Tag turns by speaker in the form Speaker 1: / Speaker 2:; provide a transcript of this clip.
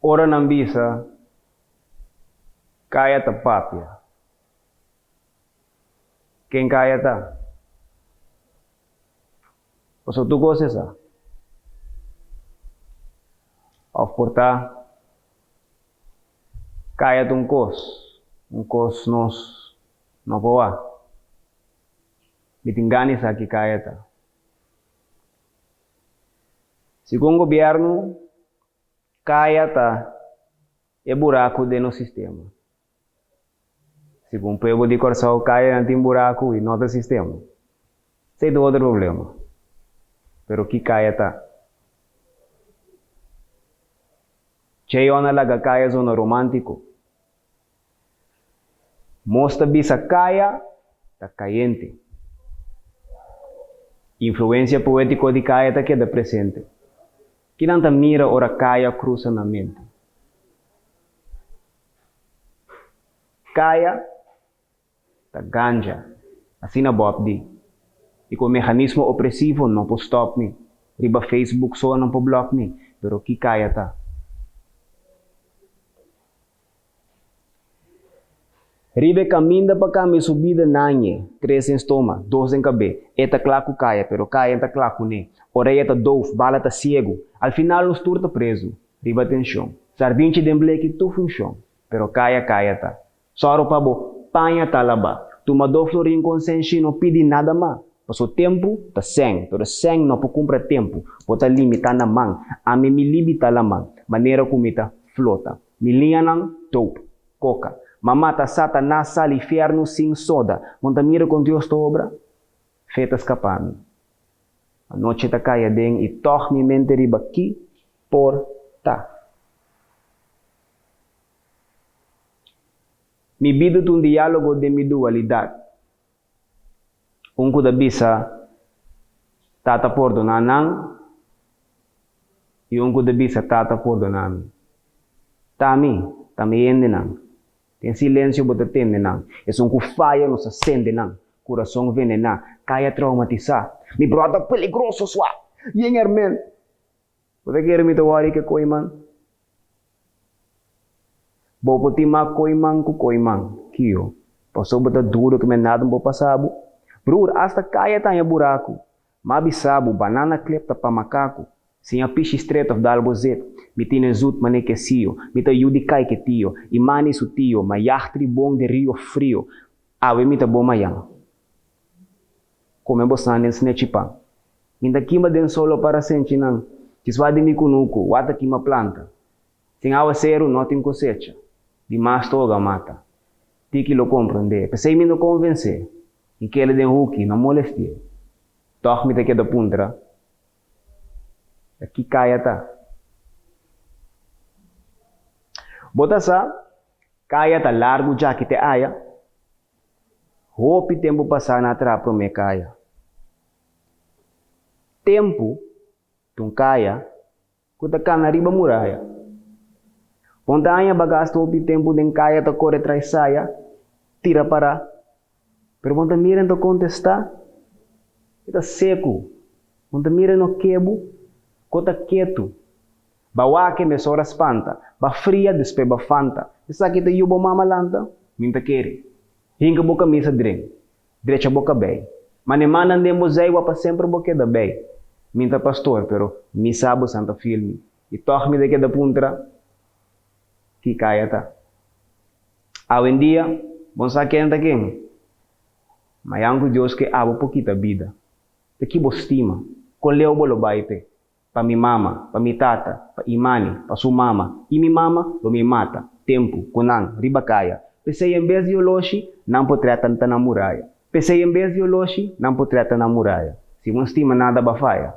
Speaker 1: Ora nan bisa, Kaya ta papia. Ken kaya ta? Pasobra tur kos e sa. Òf por ta, Kaya ta un kos, un kos nos no por wak. Mi tin gana di sa ki kaya ta. Segun gobièrnu, kaya ta e buraku den nos sistema. Segun pueblo di Kòrsou, kayanan tin buraku i no ta sistema. Esei ta otro problema. Pero ki kaya ta? Cheyon a laga kaya zona romántiko. Mos ta bisa kaya ta kayente. Influensia poétiko di kaya ta keda presente. Ki nan ta mira ora kaya krusa nan mente? Kaya ta ganja, asina Bob di. I ku mehanismo opresivo no por stòp mi. Riba Facebook so nan por blòk mi, pero ki kaya ta? Riba e kaminda pa kambia su bida Nanye, tres den stoma, dos den kabé. E ta kla ku kaya, pero kaya ta kla kuné. Orea ta douf, bala ta siegu. Al final nos tur ta prezu. Riba tenshon. Sardinchi den bleki tur funshon. Pero kaya kaya ta. Sòru pa bo paña ta labá. Tumadó florin konsenshi no pidi nada ma. Paso tempu ta sèn, pero sèn no por kumpra tempu. Bo ta limitá na man. Ami mi libita laman, manera ku mi ta flota. Mi liñanan dope, koka. M'a mata Satanas sali fièrnu sin soda. Bo ta mira kon Dios ta obra? Fe ta skapá mi. Anochi ta kai aden i tòg mi mente riba ki por ta. Mi bida ta un diálogo den mi dualidat. Un ku ta bisa, Tata pordoná nan, i un ku ta bisa, Tata pordoná mi. Ta mi, ta mi hendenan. Den silensio bo ta tende nan. Esun ku faya nos a sende nan. Kurason venená, kaya traumatisá. Mi bròda peligroso swa! Yen herment! Bo ta kere mi ta wòri ke koiman? Bo por tin mas koiman ku koiman, kio? Pasobra bo ta duro ke men nada no por pasa bo. Broer, asta kaya ta haña buraku. M'a bisa bo, banana clip ta pa makaku. Siña pishi stret of dal bo zet. Mi tine zut mane kesio. Mi ta yu di kai ke tio. I mani su tio. Ma yag tribon den rio frio. Awe mi ta bo mayan. Kome bo san den snechi pan. Mi ta kima den solo para senchi nan. Kiswa di mi kunuku, wa ta kima planta. Sin awaseru no tin kosecha. Di mas toga mata. Tiki lo komprondé. P'esei mi no konvensé. Mi keda den huki, no molestié. Tòg mi ta keda puntra, Ta ki kaya ta? Bo ta sa, kaya ta largu djaki te aya. Hopi tempu pasá nan a traha promé kaya. Tempu ta un kaya ku ta kana riba muraya. Montaña ba gasta hopi tempu den kaya ta kore tras saya, tira pará. Pero bo ta mira e no ta kontestá, e ta seku. Bo ta mira e no kebu, ko ta ketu. Ba wak e mesora spanta, ba fria despues ba fanta. Esaki ta yu bo mama lanta? Mi ta kere. Hinka bo kamisa dren. Drecha bo kabei. Mane mannan den bo zeiwa pa semper bo keda bei. Mi ta pastor, pero mi sa bo santa filmi. I tòg mi ta keda puntra, Ki kaya ta? Awendia, bo no sa ken ta ken. Mayan ku Dios ke abo por kita bida. Ta ki bo stima? Kon leu bo lo bai p'e? Pa mi mama, pa mi tata, pa Imani, pa su mama i mi mama, lo mi mata, tempu, ku nan, riba kaya. P'esei en bes di oloshi, nan por trèta ta na muraya. P'esei en bes di oloshi, nan por trèta na muraya. Si bo no stima nada ba faya.